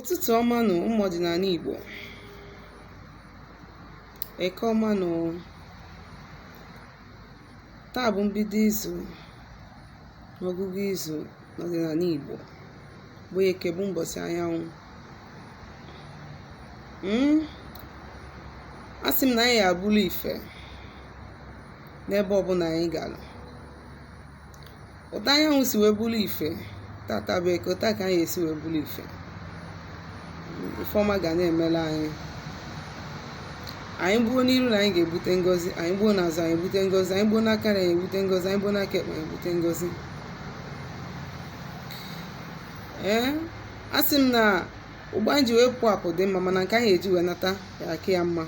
Ụtụtụ ọma nụ ụmụ ọdịnala Igbo. Eke ọma nụ. Taa bụ mbido izu n'ọgụgụ izu n'ọdịnala Igbo bụ Eke, bụ mbọsị anyanwụ. Asị m na anyị ya-abụlụ ife n'ebe ọbụla anyị gara. Otu anyanwụ si wee bụrụ ife tata bụ Eke, otu a ka anyị esi wee bụrụ ife. Ife ọma ga na-emere anyị. Anyị gbuo n'iru na anyị ga-ebute ngọzi, anyị gbuo n'azụ anyị ebute ngọzi, anyị gbuo n'aka nri anyị ebute ngọzi, anyị gbuo n'aka ekpe anyị ebute ngọzi. Ee, asị m na ụgbọ anyị ji wee pụọ apụ dị mma, mana nke anyị eji wee nata ya aka ya mma.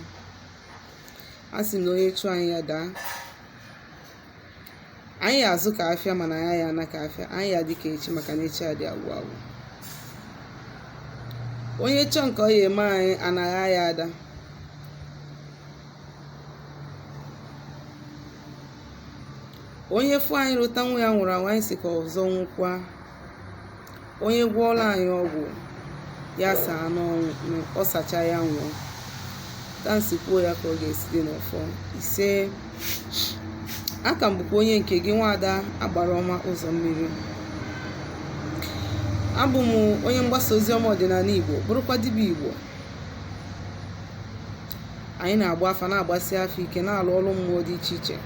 Asị m na onye chụọ anyị ya daa. Anyị ya azụ ka afịa, mana anyị ya ana ka afịa. Anyị ya dị ka echi, maka na echi adị agwụ agwụ. Onye chọọ nke ọ ya eme anyị, anaghị ya ada. Onye fụ anyị rụta nwa ya nwụrụ anwụ, anyị sị ka ọzọ nwụkwa. Onye gwọọla anyị ọgwụ ya saa n'ọnwụ, ọ sacha ya nwụọ. Tansị kwuo ya ka ọ ga-esi dị n'ọfọ. Ise. Aka m bụkwa onye nke gị, nwaada agbara ọma ụzọ mmiri. Abụ m onye mgbasa ozi ọma ọdịnala Igbo, bụrụkwa dibịa Igbo. Anyị na-agba afa, na-agbasi afa ike, na-alụ ọrụ mmụọ dị iche iche.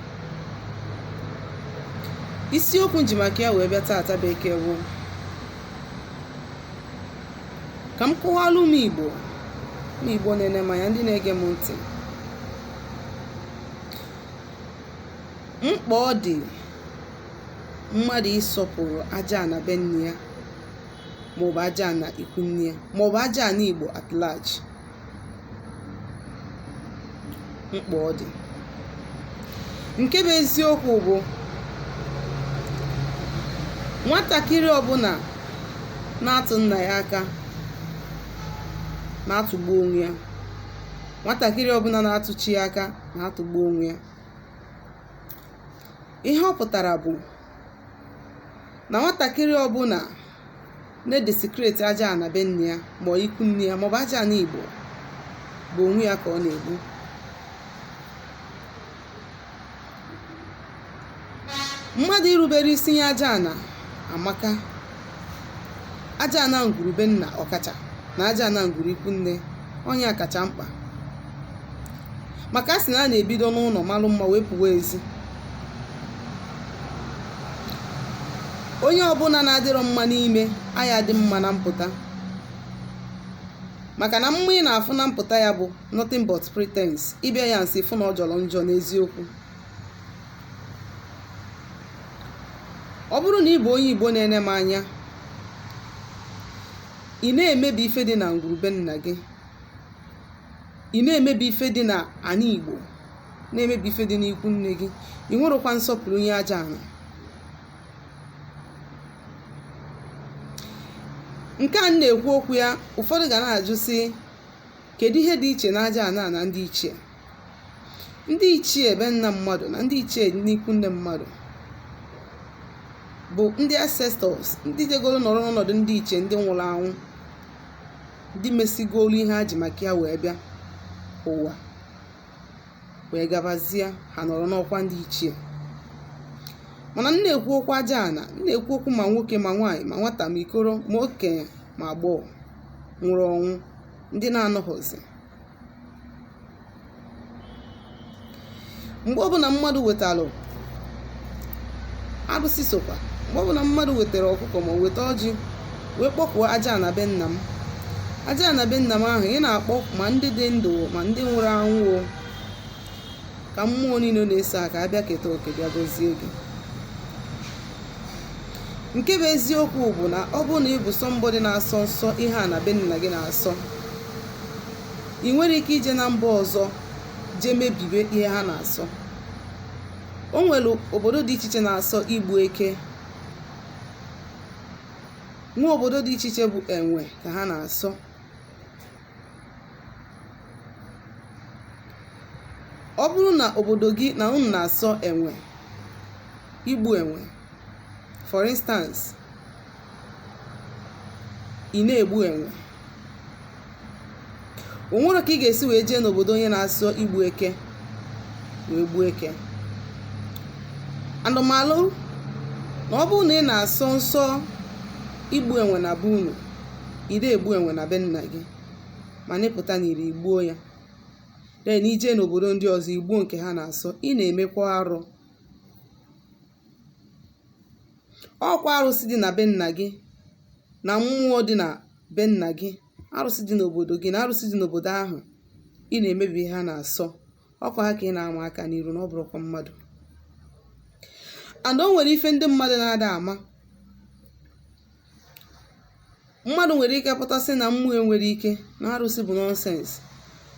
Isiokwu m ji maka ya wee bịa taata bụ Eke bụ ka m kọwalụ ụmụ Igbo, ụmụ Igbo na-ene m anya, ndị na-ege m ntị, mkpa ọ dị mmadụ ịsọpụrụ aja ana be nne ya, maọbụ aja ana ikwu nne ya, maọbụ aja ana Igbo at large. Mkpa ọ dị, nke bụ eziokwu bụ nwatakịrị ọbụla na-atụ nna ya aka na-atụgbu onwe ya. Nwatakịrị ọbụla na-atụ chi ya aka na-atụgbu onwe ya. Ihe ọ pụtara bụ na nwatakịrị ọbụla na-edesecrate aja ana be nne ya, ma ọ ikwu nne ya, maọbụ aja ana Igbo, bụ onwe ya ka ọ na-egbu. Mmadụ irubere isi nye aja ana amaka. Aja ana ngwuru be nna ọkacha na aja ana ngwuru ikwu nne, onye kacha mkpa, maka a sị na a na-ebido n'ụlọ malụ mma wee pụwa ezi. Onye ọbụla na-adịrọ mma n'ime aya dị mma na mpụta, maka na mma ị na-afụ na mpụta ya bụ nothing but pretense. Ịbịa ya nso, ịfụ na ọ jọrọ njọ n'eziokwu. Ọ bụrụ na ị bụ onye Igbo na-ene m anya, ị na-emebi ife dị na ngwuru be nna gị, ị na-emebi ife dị na ana Igbo, na-emebi ife dị n'ikwu nne gị, ị nwerọkwa nsọpụrụ nye aja ana. Nke a m na-ekwu okwu ya, ụfọdụ ga na-ajụ sị, kedu ihe dị iche na aja ana na ndị ichie? Ndị ichie be nna mmadụ na ndị ichie n'ikwu nne mmadụ bụ ndị ancestors, ndị jegoro nọrọ n'ọnọdụ ndị ichie, ndị nwụrụ anwụ, ndị mesigolu ihe ha ji maka ya wee bịa ụwa wee gabazie, ha nọrọ n'ọkwa ndị ichie. Mana m na-ekwu okwu aja ana, m na-ekwu okwu ma nwoke ma nwaanyị, ma nwata ma ikoro, ma okenye ma agbọghọ nwụrụ ọnwụ, ndị na-anọghọzi. Mgbe ọbụla mmadụ wetalụ arụsị, sokwa mgbe ọbụla mmadụ wetara ọkụkọ ma weta ọjị wee kpọkuo aja ana be nna m, aja ana be nna m ahụ ị na-akpọ, ma ndị dị ndụ ma ndị nwụrụ anwụ o, ka mmụọ niile na-eso aka abịa keta oke bịa gọzie gị. Nke bụ eziokwu bụ na ọ bụrụ na ị bụ somebody na-asọ nsọ ihe a na be nna gị na-asọ, ị nwere ike ije na mba ọzọ jee mebibe ihe ha na-asọ. O nwere obodo dị iche iche na-asọ igbu eke, nwee obodo dị iche iche bụ enwe ka ha na-asọ. Ọ bụrụ na obodo gị na unu na-asọ enwe, igbu enwe for instance, ị na-egbu enwe, O nwere ka ị ga-esi wee jee n'obodo onye na-asọ igbu eke wee gbuo eke. Anụmalụ na ọ bụrụ na ị na-asọ nsọ igbu enwe na be unu, ide egbu enwe na be nna gị, mana ịpụta na iri igbuo ya, then ije n'obodo ndị ọzọ igbuo nke ha na-asọ, ị na-emekwa arụ. Ọkwa arụsị dị na be nna gị na mmụọ dị na be nna gị, arụsị dị n'obodo gị na arụsị dị n'obodo ahụ ị na-emebi ihe ha na-asọ, ọkwa ha ka ị na-ama aka n'iru, na ọ bụrụkwa mmadụ. And o nwere ife ndị mmadụ na-ada ama. Mmadụ nwere ike pụtasị na mmụọ enwere ike, na arụsị bụ nonsense.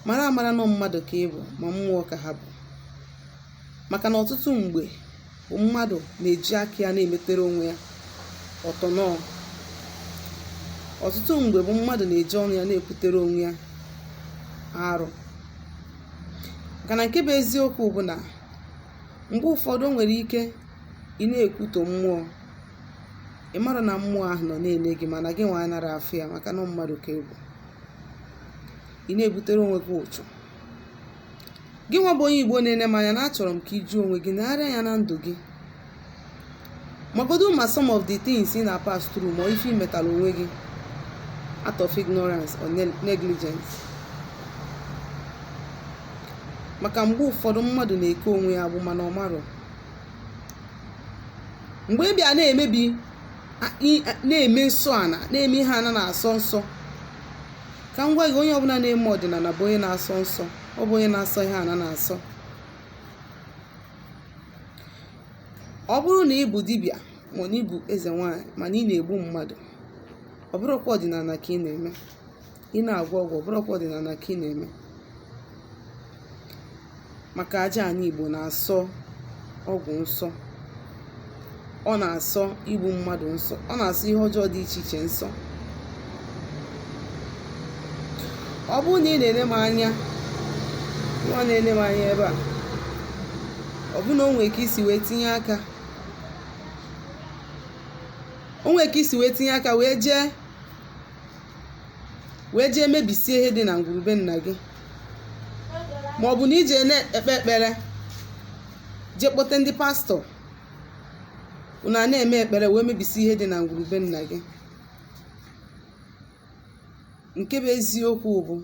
Mara amara nọ mmadụ ka ị bụ, ma mmụọ ka ha bụ. Maka na ọtụtụ mgbe bụ mmadụ na-eji aka ya na-emetere onwe ya ọtọnọọ. Ọtụtụ mgbe bụ mmadụ na-eji ọnụ ya na-ekwutere onwe ya arụ. Maka na nke bụ eziokwu bụ na mgbe ụfọdụ o nwere ike ị na-ekwuto mmụọ, ị mara na mmụọ ahụ nọ na-ele gị, mana gị nwa anara afụ ya, maka na mmadụ ka ị bụ. Ị na-ebutere onwe gị ụchụ. Gị nwa bụ onye Igbo na-ene m anya, na achọrọ m ka ị jụọ onwe gị, negharịa anya na ndụ gị, magodo ma some of the things ị na-pass through, ma ife ị metara onwe gị out of ignorance or negligence. Maka mgbe ụfọdụ mmadụ na-eke onwe ya agbụ, mana ọ marọ. Mgbe ị bịa na-emebi, na-eme nsọ ana, na-eme ihe ana na-asọ nsọ, ka m gwa gị, onye ọbụla na-eme ọdịnala bụ onye na-asọ nsọ, ọ bụ onye na-asọ ihe ana na-asọ. Ọ bụrụ na ị bụ dibịa ma na ị bụ eze nwaanyị, mana ị na-egbu mmadụ, ọ bụrụkwa ọdịnala ka ị na-eme. Ị na-agwọ ọgwụ, ọ bụrụkwa ọdịnala ka ị na-eme. Maka aja ala Igbo na-asọ ọgwụ nsọ, ọ na-asọ igbu mmadụ nsọ, ọ na-asọ ihe ọjọọ dị iche iche nsọ. Ọ bụrụ na ị na-ele m anya, nwa na-ele m anya ebe a, ọ bụ na o nwere ka isi wee tinye aka, o nwere ka isi wee tinye aka wee jee mebisie ihe dị na ngwurube nna gị, ma ọ bụ na ije na-ekpe ekpere, jee kpọte ndị pastọ, unu a na-eme ekpere wee mebisie ihe dị na ngwurube nna gị. Nke bụ eziokwu bụ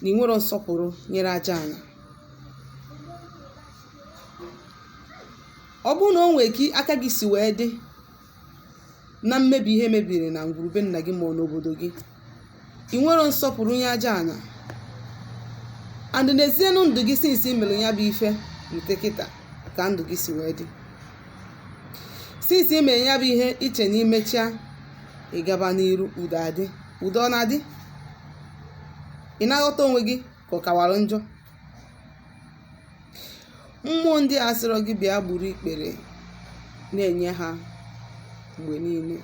na ị nwere nsọpụrụ nyere aja ala. Ọ bụrụ na o nwee ka aka gị si wee dị na mmebi ihe mebiri na ngwurube nna gị ma ọ n'obodo gị, ị nwere nsọpụrụ nye aja ala. And n'ezienụ, ndụ gị since mere ya bụ ife rute kịta, ka ndụ gị si wee dị since mere ya bụ ihe, iche na imechaa ị gaba n'iru, udo adị, udo ọ na-adị? Ị na-aghọta onwe gị ka ọ kawara njọ? Mmụọ ndị a sịrọ gị bịa gburu ikpere na-enye ha mgbe niile,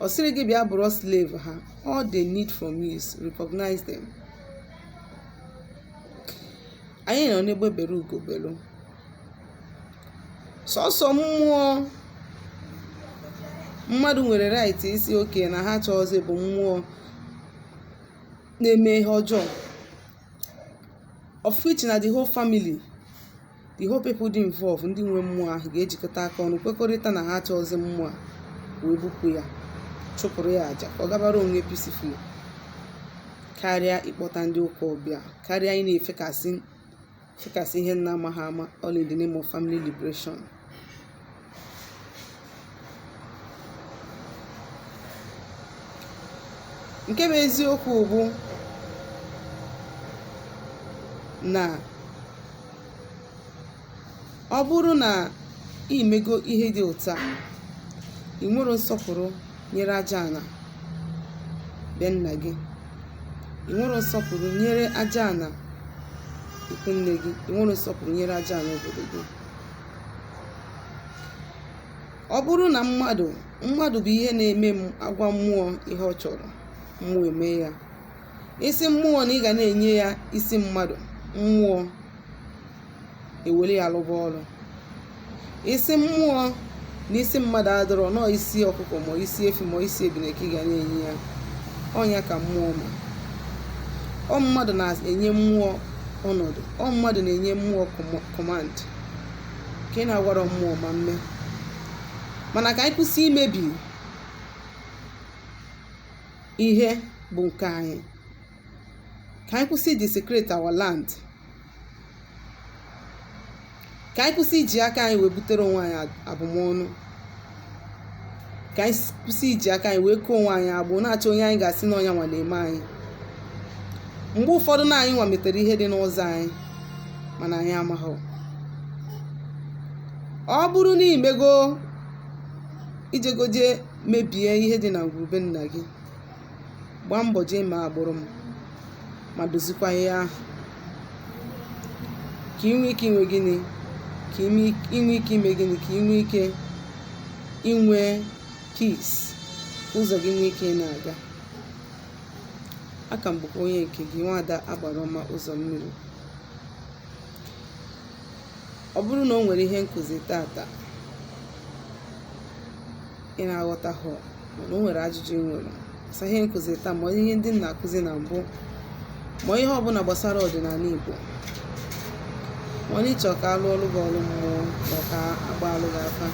ọ sịrị gị bịa bụrụ slave ha. All they need from you is recognize them. Anyị nọ n'egbe bere ugo belu. Sọsọ mmụọ mmadụ nwere right isi oke na ha chọọzi bụ mmụọ na-eme ihe ọjọọ, of which na the whole family, the whole people dị involved, ndị nwe mmụọ ahụ ga-ejikọta aka ọnụ kwekọrịta na ha chọọzi mmụọ a, wee bupụ ya, chụpụrụ ya àjà ka ọ gabara onwe peacefully, karịa ịkpọta ndị ụka ọbịa, karịa ị na-efekasị fekasị ihe nna amaghị ama, all in the name of family liberation. Nke bụ eziokwu bụ na ọ bụrụ na ị mego ihe dị otu a, ị nwere nsọpụrụ nyere aja ala be nna gị, ị nwere nsọpụrụ nyere aja ala ikwu nne gị, ị nwere nsọpụrụ nyere aja ala obodo gị. Ọ bụrụ na mmadụ bụ ihe na-eme m agwa mmụọ ihe ọ chọrọ, mmụọ eme ya. Isi mmụọ na ị ga na-enye ya isi mmadụ, mmụọ ewere ya lụba ọrụ. Isi mmụọ na isi mmadụ adọrọ nọọ, isi ọkụkọ ma isi efi ma isi ebine ka ị ga na-enye ya. Ọnya ka mmụọ ma. Ọ mmadụ na-enye mmụọ ọnọdụ, ọ mmadụ na-enye mmụọ command ka ị na-agwarọ mmụọ ma mme. Mana ka anyị kwụsị imebi ihe bụ nke anyị, ka anyị kwụsị desecrate our land, ka anyị kwụsị iji aka anyị wee butere onwe anyị abụmọnụ, ka anyị kwụsị iji aka anyị wee kee onwe anyị agbụ, na-achọ onye anyị ga-asị na ọnya nwa na-eme anyị. Mgbe ụfọdụ na anyị nwa metere ihe dị n'ụzọ anyị, mana anyị amaghị. Ọ bụrụ na imego ijegoje mebie ihe dị na ngwurube nna gị, gbaa mbọ jee ma agbụrụ m ma dozikwa ihe ahụ, ka ị nwee ike inwe gịnị, ka ị nwee ike ime gịnị, ka ị nwee ike inwe peace, ụzọ gị nwee ike na-aga. Aka m bụkwa onye nke gị, Nwaada Agbara Ọma Ụzọ Mmiri. Ọ bụrụ na o nwere ihe nkụzi tata ị na-aghọtaghọ, mana o nwere ajụjụ ị nwere gbasara ihe nkụzi taa, ma ihe ndị m na-akụzi na mbụ, ma ihe ọbụla gbasara ọdịnala Igbo, ma onye ịchọ ka alụ ọlụ gị ọlụ mmụọ, ma ọ ka agba alụ gị afa,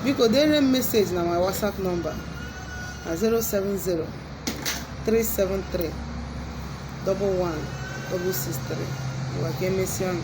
biko dere m message na my WhatsApp number na 070 373 11 663. Ngwa, ka emesịa nụ.